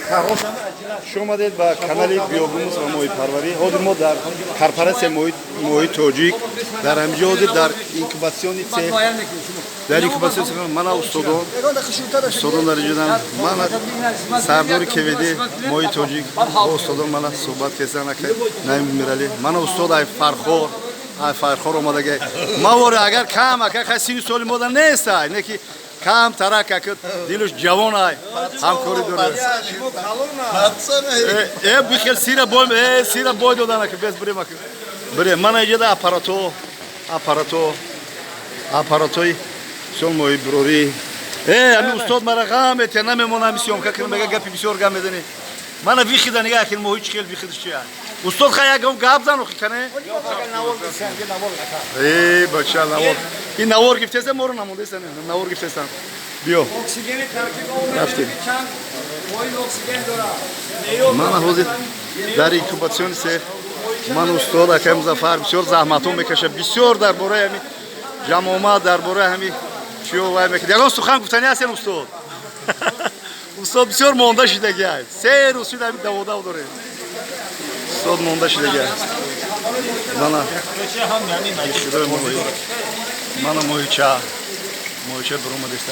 Хуш омадед ба канали Биогумус ва моҳипарварӣ. Ҳозир мо дар корпоратсияи моҳи тоҷик, дар ҳаминҷо ҳозир дар инкубатсионный цех, дар инкубатсионный цех мана устодон дар инҷодан, мана сардори КВД моҳи тоҷик бо устодон мана суҳбат карданд, ака Наим Миралӣ. Мана устод ай Фархор, ай Фархор омадага. Ма вори агар кам ака хай сини соли мода нест, ай не ки кам тарак ака дилуш ҷавон ай ҳамкорӣ дорад. Э, бихел сира бой, э, сира бой додан ака, без бирем ака. Бирем, мана иҷода аппаратои бисёр моҳи бирорӣ. Э, ами устод мара ғам метия, намемона ами съёмка кунем, мега гапи бисёр гап мезанӣ. Мана вихида нигаҳ кин, моҳи чӣ хел вихидиш чи ай. Устод, хай ягон гап зан охи кане? Э, бача, навор. Ин навор гифтеса, моро намондеса, навор гифтесан. Биё. Оксигени таркиб Рафтем. чанд фоиз оксиген дорад. Мана ҳозир дар инкубатсионный цех ман устод акай Музаффар бисёр заҳматҳо мекашад, бисёр дар бораи ҳами ҷамъомад, дар бораи ҳами чиё вай мекард. Ягон сухан гуфтани ҳастем, устод? Устод бисёр монда шидаги аст. 3 рӯз шуд ҳами даводав дорем. Устод монда шидаги аст. Мана худои моҳӣ. Мана моҳича. Моҳича биромадеста.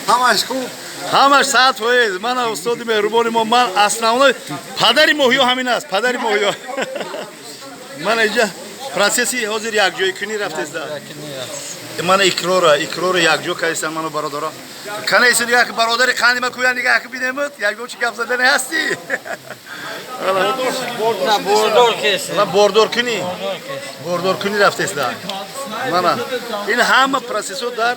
Ҳамаш хуб. Ҳамаш 100%. Мана устоди меҳрубони мо, ман основной падари моҳиё ҳамин аст, падари моҳиё. Мана инҷа процесси ҳозир якҷоикунӣ рафтеста. Мана икрора якҷо кардистан ману бародаро. Кана исо нигоҳ ки бародари қанди ма кӯя нигоҳ ки бинемуд, якҷо чӣ гап задани ҳастӣ? Бордор кеси. Мана бордоркунӣ. Бордоркунӣ рафтеста. Мана ин ҳама процессҳо дар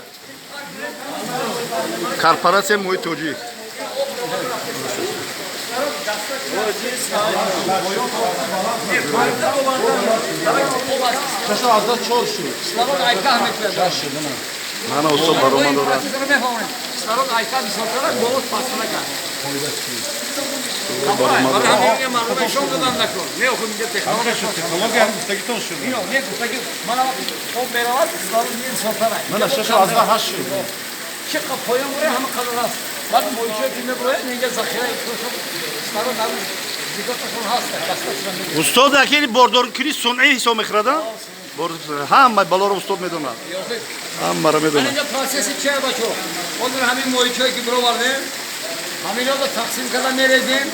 корпоратсияи моҳи тоҷик. Кислород айках мекунад. Мана устод баромад дорад. Кислород айках бисёртарак, боло пастра кард. Баромад дорад. Ҳамин мардум нишон додан накун. Не охо мига технология. Технология ҳам гуфтагитон шуд. Ино, не гуфтаги мана об меравад, кислород не бисёртарак. Мана 6,8 шуд. Чӣ қад поён буре, ҳама қадар аст. Баъд моҳичое ки мебурояд, инҷа захира кислород ҳам зикоташон ҳаст, баста шудан. Устод акини бордоркунӣ сунъӣ ҳисоб мехӯрад? Ҳама балоро устод медонад. Ҳамаро медонад. Инҷа процесси чия, бачо? Ҳозир ҳамин моҳичое ки бировардем, ҳаминҳоро тақсим карда мерезем.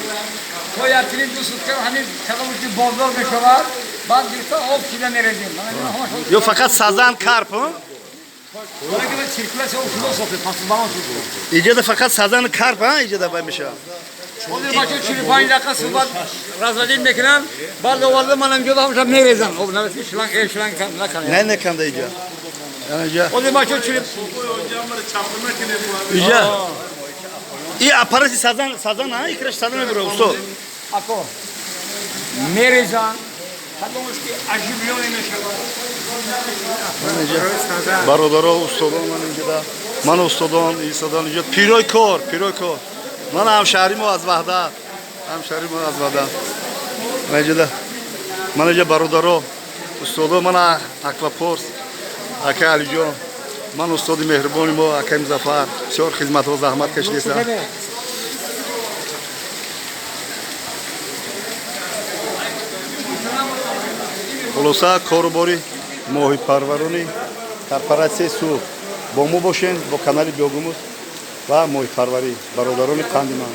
То якним ду сутка ҳамин кадомаш ки бордор мешавад, баъд гирифта об чида мерезем. Мана ино ҳамаш. Ё фақат сазан, карп? Циркуляция об шуда сохт, пасбалон шуд. Иҷода фақат сазан, карп, ҳа, иҷода вай мешавад. Ҳозир бачо 45 дақиқа суҳбат разводить мекунанд, баъд оварда ман инҷо ҳамаша мерезам. Об нависи шланг, шланг накунам. Не, неканда иҷа. Яна иҷа. Ҳозир бачо чили Иҷа. И аппарати сазан, сазан, ҳа, икраш сазан мебура, устод. Ако мерезан, кадомаш ки оживлённый мешавад. Ман иҷа бародаро, устодон, ман инҷода. Ман устодон, исодон иҷа пирои кор, пирои кор. Ман ҳамшаҳри мо аз Ваҳдат. Ҳамшаҳри мо аз Ваҳдат. Ман иҷода. Ман иҷа бародаро, устодо, ман аквапорс, ака Алиҷон. Ман устоди меҳрубони мо, акаи Музаффар, бисёр хизматҳо заҳмат кашидестанд. Хулоса, корубори моҳипарварони корпоратсияи Сух бо мо бошен, бо канали Биогумус ва моҳипарварӣ, бародарони қанди ман.